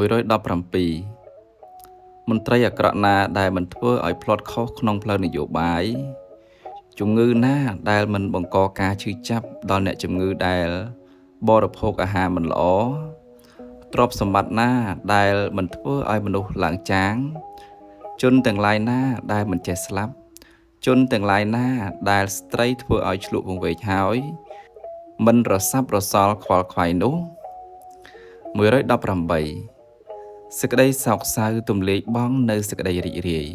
117មន្ត្រីអាក្រក់ណាដែលមិនធ្វើឲ្យផ្្លាត់ខុសក្នុងផ្លូវនយោបាយជំងឺណាដែលមិនបង្កការឈឺចាប់ដល់អ្នកជំងឺដែលបរិភោគអាហារមិនល្អទ្រព្យសម្បត្តិណាដែលមិនធ្វើឲ្យមនុស្សឡើងចាងជនទាំងឡាយណាដែលមិនចេះស្លាប់ជនទាំងឡាយណាដែលស្ត្រីធ្វើឲ្យឆ្លក់វង្វេងហើយមិនរសាប់រសល់ខ្វល់ខ្វាយនោះ118សេចក្តីសោកសៅទំលាយបងនៅសេចក្តីរីករាយ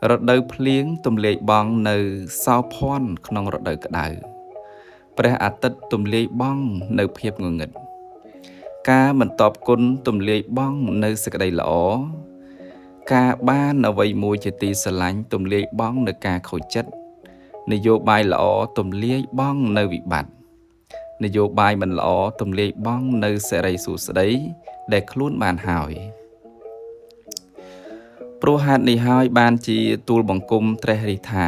រដូវភ្លៀងទំលាយបងនៅសោភ័ណ្ឌក្នុងរដូវក្តៅព្រះអាទិត្យទំលាយបងនៅភាពងងឹតការមិនតបគុណទំលាយបងនៅសេចក្តីល្អការបានអ្វីមួយជាទីស្រឡាញ់ទំលាយបងនៅការខូចចិត្តនយោបាយល្អទំលាយបងនៅវិបត្តិនយោបាយមិនល្អទំលាយបងនៅសិរីសួស្តីដែលខ្លួនបានហើយព្រោះហេតុនេះហើយបានជាទូលបង្គំត្រេះរិះថា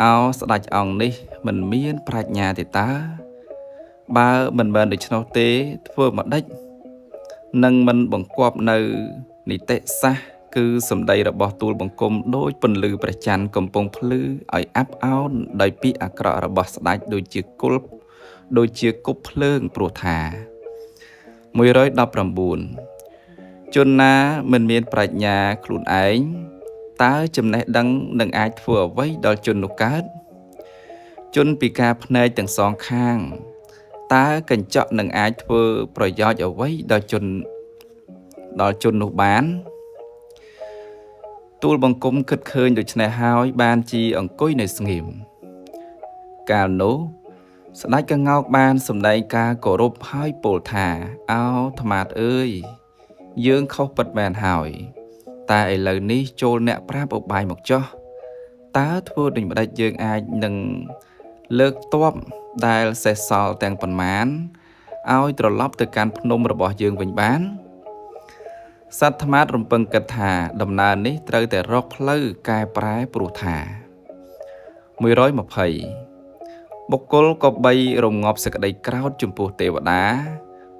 អោស្ដេចអង្គនេះមិនមានប្រាជ្ញាទេតើបើមិនមែនដូច្នោះទេធ្វើម្ដេចនឹងមិនបង្គាប់នៅនីតិសាស្ត្រគឺសម្ដីរបស់ទូលបង្គំដូចពន្លឺព្រះច័ន្ទកំពុងភ្លឺឲ្យអាប់អោនដោយពាក្យអាក្រក់របស់ស្ដេចដូចជាគុលដូចជាគប់ភ្លើងព្រោះថា119ជនណាមិនមានប្រាជ្ញាខ្លួនឯងតើចំណេះដឹងនឹងអាចធ្វើអ្វីដល់ជននោះកើតជនពិការភ្នែកទាំងសងខាងតើកញ្ចក់នឹងអាចធ្វើប្រយោជន៍អ្វីដល់ជននោះបានទូលបង្គំគិតឃើញដូច្នេះហើយបានជាអង្គុយនៅស្ងៀមកាលនោះស្ដេចក្ងោកបានសម្ដែងការគោរពហើយពោលថាអោថ្មាតអើយយើងខុសពិតមែនហើយតែឥឡូវនេះចូលអ្នកប្រាប់ឧបាយមកចោះតើធ្វើដូចម្ដេចយើងអាចនឹងលើកទ័ពដែលសេះសល់ទាំងប៉ុន្មានឲ្យត្រឡប់ទៅកាន់ភ្នំរបស់យើងវិញបានសត្វថ្មាតរំពឹងគិតថាដំណើរនេះត្រូវតែរកផ្លូវកែប្រែព្រោះថា120បុគ្គលក៏បីរងាប់សេចក្តីក្រោធចំពោះទេវតា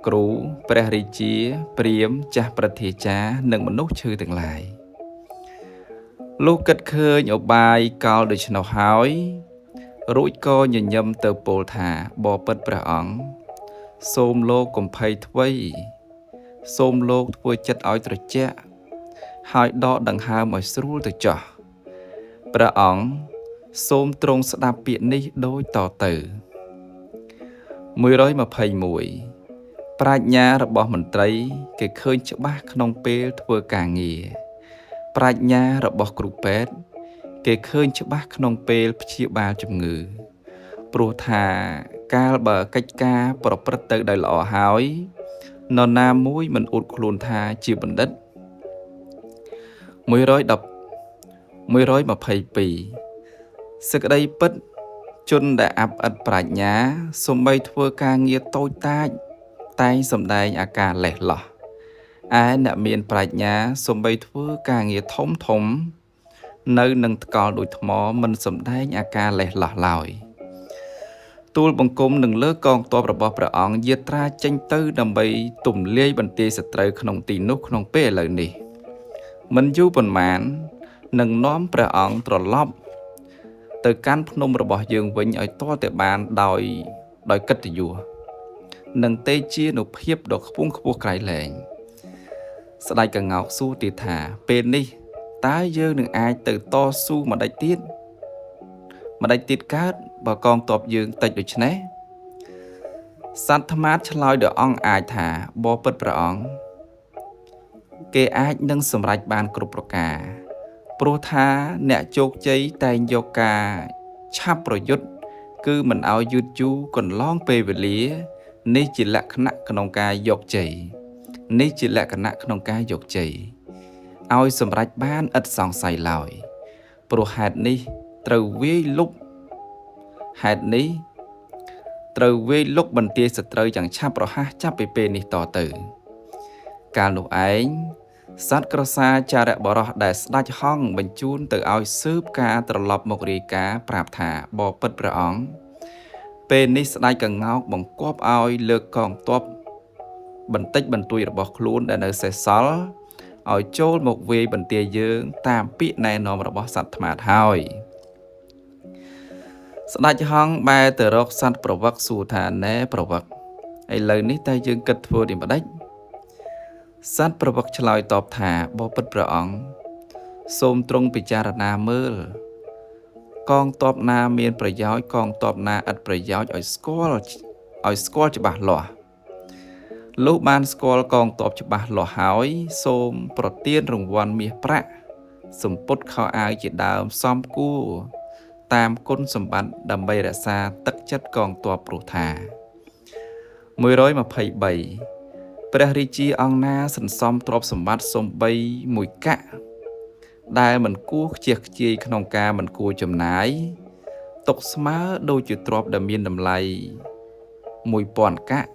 គ្រូព្រះរាជាព្រាហ្មណ៍ចាស់ប្រធាចារ្យនិងមនុស្សឈឺទាំងឡាយលុះគិតឃើញឧបាយកលដូច្នោះហើយរួចក៏ញញឹមទៅពោលថាបបិទ្ធព្រះអង្គសូមលោកកុំភ័យថ្វីសូមលោកធ្វើចិត្តឲ្យត្រជាក់ហើយដកដង្ហើមឲ្យស្រួលទៅចោះព្រះអង្គសូមទ្រង់ស្ដាប់ពាក្យនេះដូចតទៅ121ប្រាជ្ញារបស់មន្ត្រីគេឃើញច្បាស់ក្នុងពេលធ្វើការងារប្រាជ្ញារបស់គ្រូពេទ្យគេឃើញច្បាស់ក្នុងពេលព្យាបាលជំងឺព្រោះថាកាលបើកិច្ចការប្រព្រឹត្តទៅដោយល្អហើយនរណាមួយមិនអួតខ្លួនថាជាបណ្ឌិត122សេចក្តីពិតជនដែលអាប់ឥតប្រាជ្ញាសូម្បីធ្វើការងារតូចតាចតែងសម្ដែងអាការលេះលោះឯអ្នកមានប្រាជ្ញាសូម្បីធ្វើការងារធំធំនៅនឹងថ្កល់ដូចថ្មមិនសម្ដែងអាការលេះលោះឡើយទូលបង្គំនឹងលើកកងទ័ពរបស់ព្រះអង្គយាត្រាចេញទៅដើម្បីទំលាយបន្ទាយសត្រូវក្នុងទីនោះក្នុងពេលឥឡូវនេះមិនយូរប៉ុន្មាននឹងនាំព្រះអង្គត្រឡប់ទៅកាន់ភ្នំរបស់យើងវិញឲ្យទាល់តែបានដោយកិត្តិយសនិងទេជានុភាពដ៏ខ្ពង់ខ្ពស់ក្រៃលែងស្ដេចក្ងោកសួរទៀតថាពេលនេះតើយើងនឹងអាចទៅតស៊ូម្ដេចទៀតកើតបើកងទ័ពយើងតិចដូច្នេះសត្វថ្មាតឆ្លើយដោយអង្គអាចថាបបិទ្ធព្រះអង្គគេអាចនឹងសម្រេចបានគ្រប់ប្រការព្រោះថាអ្នកជោគជ័យតែងយកការឆាប់ប្រយុទ្ធគឺមិនឲ្យយឺតយូរកន្លងពេលវេលានេះជាលក្ខណៈក្នុងការយកជ័យនេះជាលក្ខណៈក្នុងការយកជ័យឲ្យសម្រេចបានឥតសង្ស័យឡើយព្រោះហេតុនេះត្រូវវាយលុកហេតុនេះត្រូវវាយលុកបន្ទាយសត្រូវយ៉ាងឆាប់រហ័សចាប់ពីពេលនេះតទៅកាលនោះឯងសត្វក្រសាចារបរោះដែលស្ដេចហង្សបញ្ជូនទៅឲ្យស៊ើបការត្រឡប់មករាយការណ៍ប្រាប់ថាបបិទ្ធព្រះអង្គពេលនេះស្ដេចក្ងោកបង្គាប់ឲ្យលើកកងទ័ព បន្តិចបន្តួចរបស់ខ្លួនដែលនៅសេសសល់ឲ្យចូលមកវាយបន្ទាយយើងតាមពាក្យណែនាំរបស់សត្វត្មាតហើយស្ដេចហង្សបែរទៅរកសត្វប្រវឹកសួរថាណែប្រវឹកឥឡូវនេះតើយើងគិតធ្វើដូចម្ដេចសត្វប្រវឹកឆ្លើយតបថាបបិទ្ធព្រះអង្គសូមទ្រង់ពិចារណាមើលកងទ័ពណាមានប្រយោជន៍កងទ័ពណាឥតប្រយោជន៍ឲ្យស្គាល់ច្បាស់លាស់លុះបានស្គាល់កងទ័ពច្បាស់លាស់ហើយសូមប្រទានរង្វាន់មាសប្រាក់សម្ពុតខោអាវជាដើមសមគួរតាមគុណសម្បត្តិដើម្បីរក្សាទឹកចិត្តកងទ័ពព្រោះថា123ព្រះរាជាអង្គណាសន្សំទ្រព្យសម្បត្តិសំបីមួយកាក់ដែលមិនគួរខ្ជះខ្ជាយក្នុងការមិនគួរចំណាយទុកស្មើដូចជាទ្រព្យដែលមានតម្លៃ1000កាក់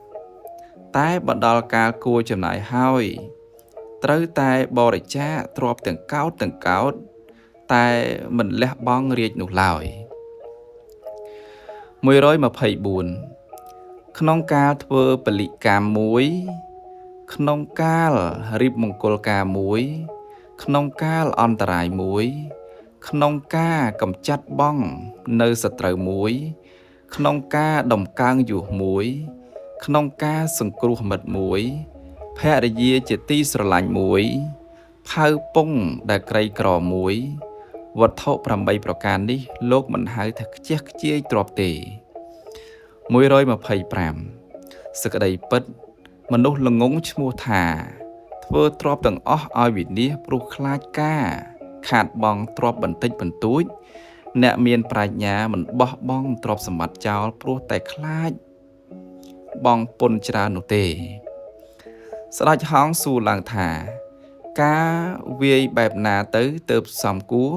តែបើដល់កាលគួរចំណាយហើយត្រូវតែបរិច្ចាគទ្រព្យទាំងកោតទាំងកោតតែមិនលះបង់រាជនោះឡើយ124ក្នុងកាលធ្វើពលិកម្មមួយក្នុងកាលរៀបមង្គលការមួយក្នុងកាលអន្តរាយមួយក្នុងការកម្ចាត់បង់នៅសត្រូវមួយក្នុងការដំកើងយោះមួយក្នុងការសង្គ្រោះមិត្តមួយភរិយាជាទីស្រឡាញ់មួយផៅពងដែលក្រីក្រមួយវត្ថុ8ប្រការនេះលោកមិនហៅថាខ្ជះខ្ជាយទ្រព្យទេ125សេចក្តីពិតមនុស្សល្ងងឈ្មោះថាធ្វើទ្រព្យទាំងអស់ឲ្យវិនាសព្រោះខ្លាចការខាតបង់ទ្រព្យបន្តិចបន្តួចអ្នកមានប្រាជ្ញាមិនបោះបង់ទ្រព្យសម្បត្តិចោលព្រោះតែខ្លាចបង់ពន្ធច្រើននោះទេស្ដេចហង្សសួរឡើងថាការវាយបែបណាទៅទើបសមគួរ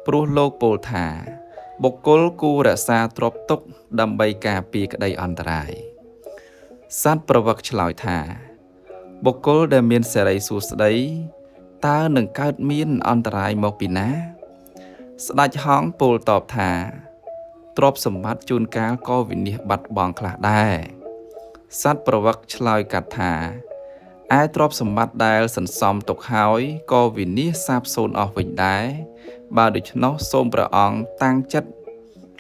ព្រោះលោកពោលថាបុគ្គលគួររក្សាទ្រព្យទុកដើម្បីការពារក្តីអន្តរាយសត្វប្រវឹកឆ្លើយថាបុគ្គលដែលមានសិរីសួស្តីតើនឹងកើតមានអន្តរាយមកពីណាស្ដេចហង្សពោលតបថាទ្រព្យសម្បត្តិជួនកាលក៏វិនាសបាត់បង់ខ្លះដែរសត្វប្រវឹកឆ្លើយកាត់ថាឯទ្រព្យសម្បត្តិដែលសន្សំទុកហើយក៏វិនាសសាបសូន្យអស់វិញដែរបើដូច្នោះសូមព្រះអង្គតាំងចិត្ត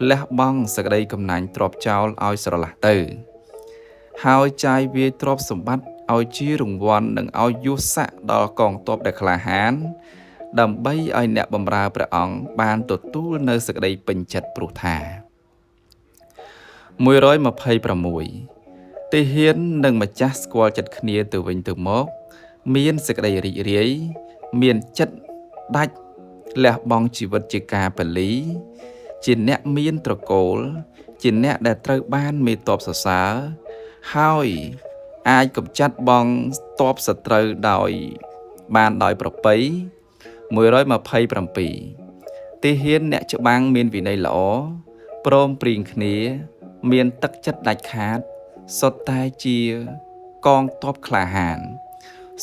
លះបង់សេចក្តីកំណាញ់ទ្រព្យចោលឲ្យស្រឡះទៅហើយចាយវាយទ្រព្យសម្បត្តិឲ្យជារង្វាន់និងឲ្យយុស័កដល់កងទ័ពដែលក្លាហានដើម្បីឲ្យអ្នកបម្រើព្រះអង្គបានទទួលនៅសេចក្តីពេញចិត្តព្រោះថា126ទាហាននិងម្ចាស់ស្គាល់ចិត្តគ្នាទៅវិញទៅមកមានសេចក្តីរីករាយមានចិត្តដាច់លះបង់ជីវិតជាការពលីជាអ្នកមានត្រកូលជាអ្នកដែលត្រូវបានមេតបសរសើរហើយអាចកម្ចាត់បង់តបសត្រូវដោយបានដោយប្រពៃ127ទាហានអ្នកច្បាំងមានវិន័យល្អព្រមព្រៀងគ្នាមានទឹកចិត្តដាច់ខាតសុទ្ធតែជាកងទ័ពក្លាហាន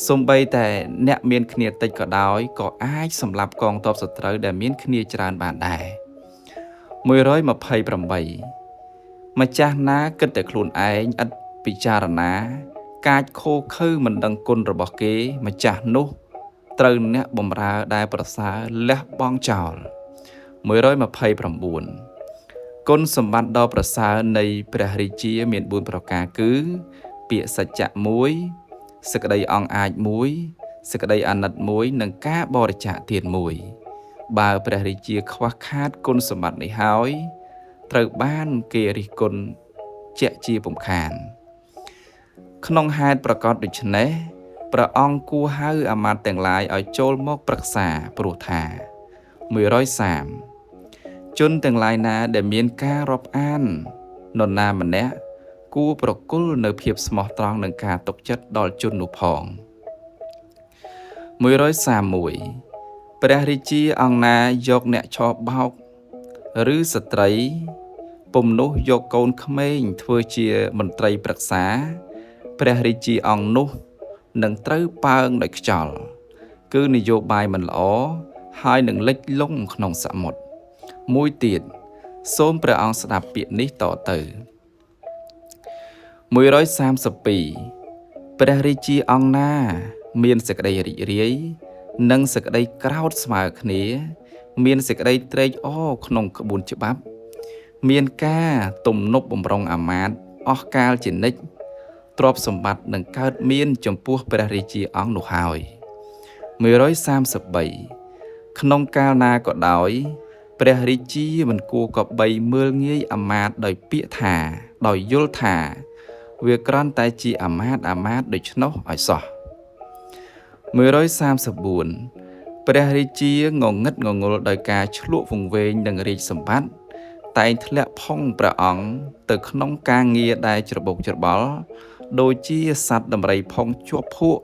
សូម្បីតែអ្នកមានគ្នាតិចក៏ដោយក៏អាចសម្លាប់កងទ័ពសត្រូវដែលមានគ្នាច្រើនបានដែរ128ម្ចាស់ណាគិតតែខ្លួនឯងឥតពិចារណាកាចខូខើមិនដឹងគុណរបស់គេម្ចាស់នោះត្រូវអ្នកបម្រើដែលប្រសើរលះបង់ចោល129គុណសម្បត្តិដ៏ប្រសើរនៃព្រះរាជាមាន4ប្រការគឺពាក្យសច្ចៈ1សេចក្តីអង់អាច1សេចក្តីអាណិត1និងការបរិច្ចាគទាន1បើព្រះរាជាខ្វះខាតគុណសម្បត្តិនេះហើយត្រូវបានគេរិះគន់ជាក់ជាពុំខានក្នុងហេតុប្រកបដូច្នេះព្រះអង្គគួរហៅអាមាត្យទាំងឡាយឲ្យចូលមកប្រឹក្សាព្រោះថា130ជនទាំងឡាយណាដែលមានការរាប់អាននរណាម្នាក់គួរប្រគល់នៅភាពស្មោះត្រង់និងការទុកចិត្តដល់ជននោះផង131ព្រះរាជាអង្គណាយកអ្នកឆបោកឬស្ត្រីពុំនោះយកកូនក្មេងធ្វើជាមន្ត្រីប្រឹក្សាព្រះរាជាអង្គនោះនឹងត្រូវប៉ើងដោយខ្យល់គឺនយោបាយមិនល្អហើយនឹងលិចលង់ក្នុងសមុទ្រមួយទៀតសូមព្រះអង្គស្ដាប់ពាក្យនេះតទៅ132 ព្រះរាជាអង្គណា មានសេចក្តីរីករាយ និងសេចក្តីក្រោធស្មើគ្នា មានសេចក្តីត្រេកអរក្នុងក្បួនច្បាប់ មានការទំនប់បំរុងអាមាត្យអស់កាលជានិច្ចទ្រព្យសម្បត្តិនឹងកើតមានចំពោះព្រះរាជាអង្គនោះហើយ133ក្នុងកាលណាក៏ដោយ ព្រះរាជាមិនគួរកបីមើលងាយអាមាត្យដោយពាក្យថាដោយយល់ថា វាគ្រាន់តែជាអាមាត្យអាមាត្យដូច្នោះឲ្យសោះ134ព្រះរាជាងងឹតងងុលដោយការឆ្លក់វង្វេងនឹងរាជសម្បត្តិតែងធ្លាក់ផុងព្រះអង្គទៅក្នុងការងារដែលច្របូកច្របល់ដូចជាសត្វដំរីផុងជាប់ភក់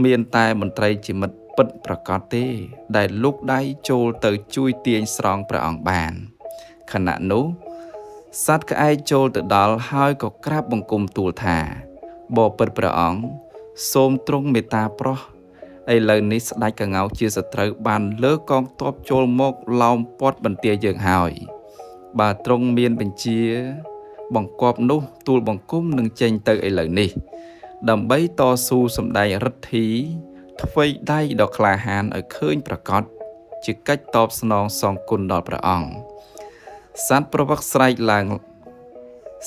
មានតែមន្ត្រីជាមិត្តពិតប្រកបទេ ដែលលូកដៃចូលទៅជួយទាញស្រង់ព្រះអង្គបានខណៈនោះសត្វក្អែកចូលទៅដល់ហើយក៏ក្រាបបង្គំទូលថាបបិទ្ធព្រះអង្គសូមទ្រង់មេត្តាប្រោះឥឡូវនេះស្ដេចក្ងោកជាសត្រូវបានលើកកងទ័ពចូលមកឡោមព័ទ្ធបន្ទាយយើងហើយបើទ្រង់មានបញ្ជាបង្គាប់នោះទូលបង្គំនឹងចេញទៅឥឡូវនេះ ដើម្បីតស៊ូសម្ដែងឫទ្ធីថ្វីដៃដ៏ក្លាហានឲ្យឃើញប្រកបជាកិច្ចតបស្នងសងគុណដល់ព្រះអង្គសត្វប្រវឹកស្រែកឡើង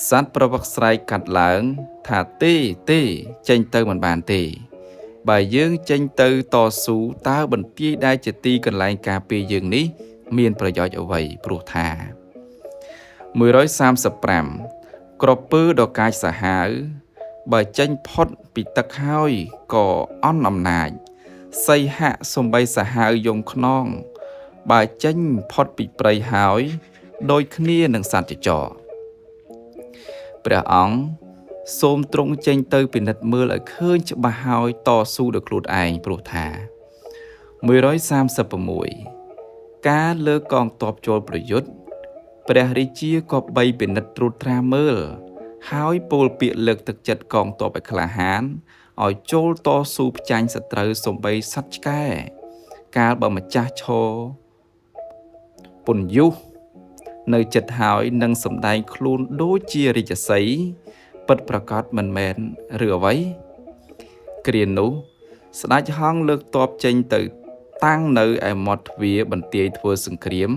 សត្វប្រវឹកស្រែកកាត់ឡើង ថាទេទេចេញទៅមិនបានទេ បើយើងចេញទៅតស៊ូតើបន្ទាយដែលជាទីកន្លែងការពារយើងនេះ មានប្រយោជន៍អ្វីព្រោះថា135ក្រពើដ៏កាចសាហាវបើចេញផុតពីទឹកហើយក៏អន់អំណាចសីហៈសំបីសាហាវយំខ្នងបើចេញផុតពីព្រៃហើយដូចគ្នានឹងសត្វចចកព្រះអង្គសូមទ្រង់ចេញទៅពិនិត្យមើលឲ្យឃើញច្បាស់ហើយតស៊ូដោយខ្លួនឯងព្រោះថា136ការលើកកងទ័ពចូលប្រយុទ្ធព្រះរាជាក៏បីពិនិត្យត្រួតត្រាមើលហើយពោលពាក្យលើកទឹកចិត្តកងទ័ពឲ្យក្លាហានឲ្យចូលតស៊ូផ្ចាញ់សត្រូវសំបីសត្វឆ្កែកាលបើម្ចាស់ឈរពន្យុះនៅចិត្តហើយនឹងសម្ដែងខ្លួនដូចជារាជសីហ៍ពិតប្រកបមិនមែនឬអ្វីគ្រានោះស្ដេចហង្សលើកទ័ពចេញទៅតាំងនៅឯមាត់ទ្វារបន្ទាយធ្វើសង្គ្រាម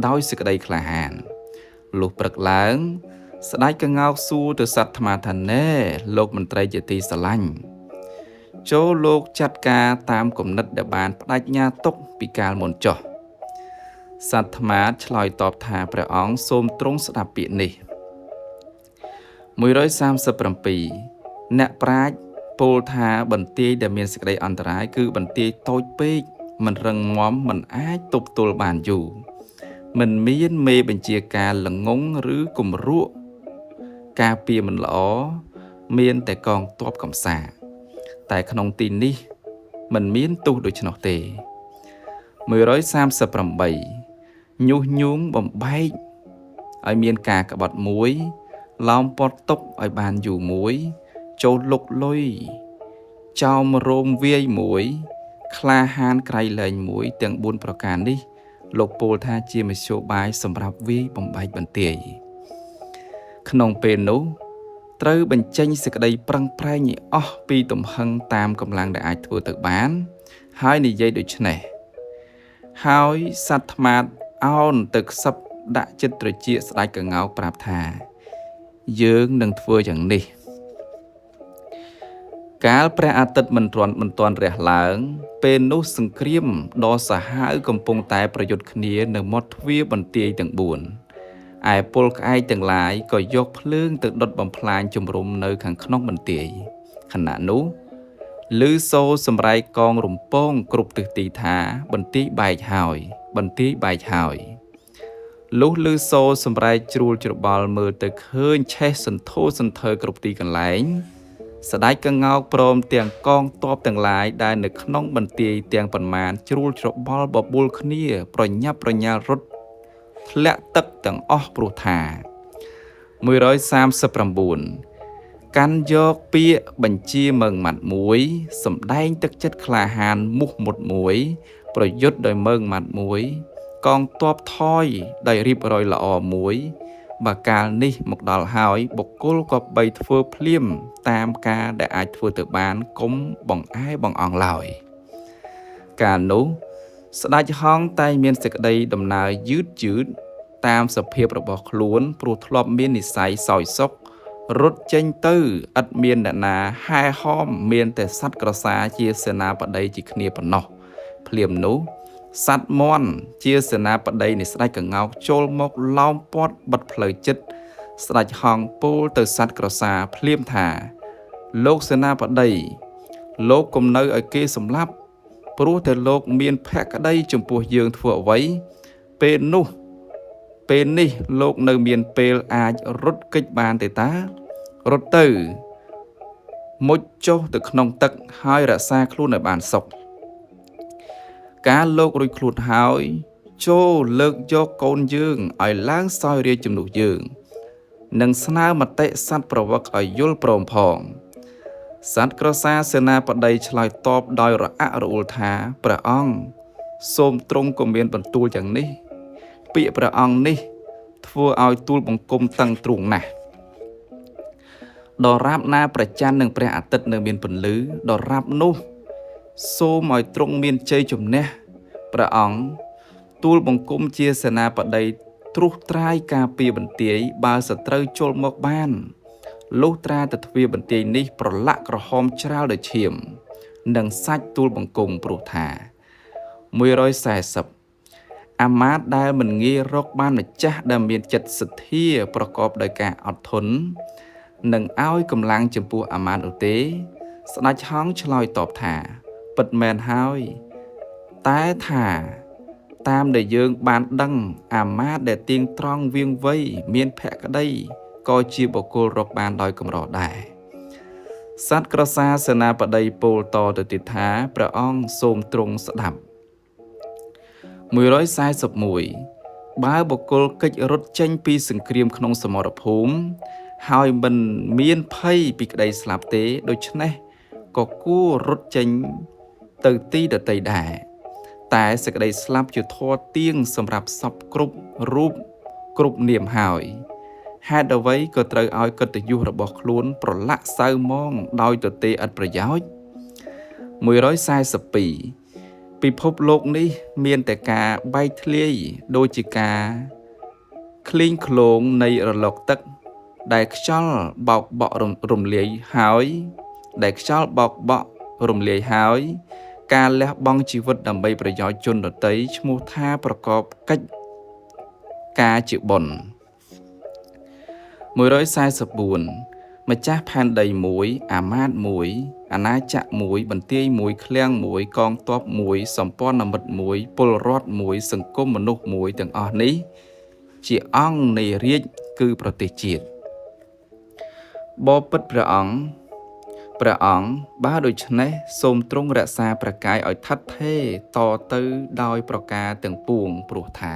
ដោយសេចក្តីក្លាហានលុះព្រឹកឡើង ស្ដេចក្ងោកសួរទៅសត្វអាត្មាថាណែលោកមន្ត្រីជាទីស្រឡាញ់ចូលលោកចាត់ការតាមគំនិតដែលបានបដិញ្ញាទុកពីកាលមុនចុះសត្វអាត្មាឆ្លើយតបថាព្រះអង្គសូមទ្រង់ស្ដាប់ពាក្យនេះ137អ្នកប្រាជ្ញពោលថាបន្ទាយដែលមានសេចក្តីអន្តរាយគឺបន្ទាយតូចពេកមិនរឹងមាំមិនអាចទប់ទល់បានយូរមិនមានមេបញ្ជាការល្ងងឬគំរក់ការពារមិនល្អមានតែកងទ័ពកំសាកតែក្នុងទីនេះមិនមានទោសដូច្នោះទេ138ញុះញង់បំបែកឲ្យមានការក្បត់មួយឡោមព័ទ្ធទុកឲ្យបានយូរមួយចូលលុកលុយចោមរោមវាយមួយក្លាហានក្រៃលែងមួយទាំង4ប្រការនេះលោកពោលថាជាមធ្យោបាយសម្រាប់វាយបំបែកបន្ទាយក្នុងពេលនោះត្រូវបញ្ចេញសេចក្តីប្រឹងប្រែងឲ្យអស់ពីទំហឹងតាមកម្លាំងដែលអាចធ្វើទៅបាន ហើយនិយាយដូច្នេះហើយសត្វត្មាតអោនទៅខ្សឹបដាក់ចិត្តត្រចៀកស្ដេចក្ងោកប្រាប់ថា យើងនឹងធ្វើយ៉ាងនេះកាលព្រះអាទិត្យមិនទាន់រះឡើង ពេលនោះសង្គ្រាមដ៏សាហាវកំពុងតែប្រយុទ្ធគ្នានៅមាត់ទ្វារបន្ទាយទាំង4ឯពលក្អែកទាំងឡាយក៏យកភ្លើងទៅដុតបំផ្លាញជំរំនៅខាងក្នុងបន្ទាយខណៈនោះឮសូរសម្រែកកងរំពងគ្រប់ទិសទីថាបន្ទាយបែកហើយបន្ទាយបែកហើយលុះឮសូរសម្រែកជ្រួលច្របល់មើលទៅឃើញឆេះសន្ធោសន្ធើគ្រប់ទីកន្លែងស្ដេចក្ងោកព្រមទាំងកងទ័ពទាំងឡាយដែលនៅក្នុងបន្ទាយទាំងប៉ុន្មានជ្រួលច្របល់បបួលគ្នាប្រញាប់ប្រញាល់រត់ធ្លាក់ទឹកទាំងអស់ព្រោះថា139កាន់យកពាក្យបញ្ជាម៉ឺងម៉ាត់មួយសម្ដែងទឹកចិត្តក្លាហានមោះមុតមួយប្រយុទ្ធដោយម៉ឺងម៉ាត់មួយកងទ័ពថយដោយរៀបរយល្អមួយ បើកាលនេះមកដល់ហើយបុគ្គលក៏បីធ្វើភ្លាមតាមការដែលអាចធ្វើទៅបានកុំបង្អែបង្អង់ឡើយកាលនោះស្ដេចហង្សតែងមានសេចក្តីដំណើរយឺតយឺតតាមសភាពរបស់ខ្លួនព្រោះធ្លាប់មាននិស្ស័យសោយសុខរត់ចេញទៅឥតមានអ្នកណាហែហោមមានតែសត្វក្រសាជាសេនាបតីជាគ្នាប៉ុណ្ណោះភ្លាមនោះសត្វមាន់ជាសេនាបតីនៃស្ដេចក្ងោកចូលមកឡោមព័ទ្ធបិទផ្លូវចិត្តស្ដេចហង្សពោលទៅសត្វក្រសាភ្លាមថាលោកសេនាបតីលោកកុំនៅឲ្យគេសម្លាប់ព្រោះតែលោកមានភក្តីចំពោះយើងធ្វើអ្វីពេលនោះពេលនេះលោកនៅមានពេលអាចរត់គេចបានទេតារត់ទៅមុជចុះទៅក្នុងទឹកហើយរក្សាខ្លួនឲ្យបានសុខកាលលោករួចខ្លួនហើយចូលលើកយកកូនយើងឲ្យឡើងសោយរាជជំនួសយើងនិងស្នើមតិសត្វប្រវឹកឲ្យយល់ព្រមផងសត្វក្រសាសេនាបតីឆ្លើយតបដោយរអាក់រអួលថាព្រះអង្គសូមទ្រង់កុំមានបន្ទូលយ៉ាងនេះពាក្យព្រះអង្គនេះធ្វើឲ្យទូលបង្គំតឹងទ្រូងណាស់ដរាបណាព្រះច័ន្ទនិងព្រះអាទិត្យនៅមានពន្លឺដរាបនោះសូមឲ្យទ្រង់មានជ័យជំនះព្រះអង្គទូលបង្គំជាសេនាបតីត្រួសត្រាយការពារបន្ទាយបើសត្រូវចូលមកបានលុះត្រាតែទ្វារបន្ទាយនេះប្រឡាក់ក្រហមច្រាលដោយឈាមនិងសាច់ទូលបង្គំព្រោះថា140អាមាត្យដែលមិនងាយរកបានម្ចាស់ដែលមានចិត្តសទ្ធាប្រកបដោយការអត់ធន់និងឲ្យកម្លាំងចំពោះអាមាត្យនោះទេស្ដេចហង្សឆ្លើយតបថាពិតមែនហើយតែថាតាមដែលយើងបានដឹងអាមាត្យដែលទៀងត្រង់វៀងវៃមានភក្តីក៏ជាបុគ្គលរកបានដោយកម្រដែរសត្វក្រសាសេនាបតីពោលតទៅទៀតថាព្រះអង្គសូមទ្រង់ស្ដាប់141បើបុគ្គលកិច្ចរត់ចេញពីសង្គ្រាមក្នុងសមរភូមិហើយមិនមានភ័យពីក្តីស្លាប់ទេដូច្នេះក៏គួររត់ចេញទៅទីដទៃដែរតែសេចក្តីស្លាប់ជាធម៌ទៀងសម្រាប់សពគ្រប់រូបគ្រប់នាមហើយហេតុអ្វីក៏ត្រូវឲ្យកិត្តិយសរបស់ខ្លួនប្រឡាក់សៅមងដោយទទេឥតប្រយោជន៍142ពិភពលោកនេះមានតែការបែកធ្លាយដូចជាការឃ្លីងឃ្លោងនៃរលកទឹកដែលខ្យល់បោកបក់រំលាយហើយដែលខ្យល់បោកបក់រំលាយហើយការលះបង់ជីវិតដើម្បីប្រយោជន៍ជនដទៃឈ្មោះថាប្រកបកិច្ចការជាបុណ្យ144ម្ចាស់ផែនដីមួយអាមាត្យមួយអាណាចក្រមួយបន្ទាយមួយឃ្លាំងមួយកងទ័ពមួយសម្ព័ន្ធមិត្តមួយពលរដ្ឋមួយសង្គមមនុស្សមួយទាំងអស់នេះជាអង្គនៃរាជគឺប្រទេសជាតិបបិទ្ធព្រះអង្គបើដូច្នេះសូមទ្រង់រក្សាព្រះកាយឲ្យថិតថេរតទៅដោយប្រការទាំងពួងព្រោះថា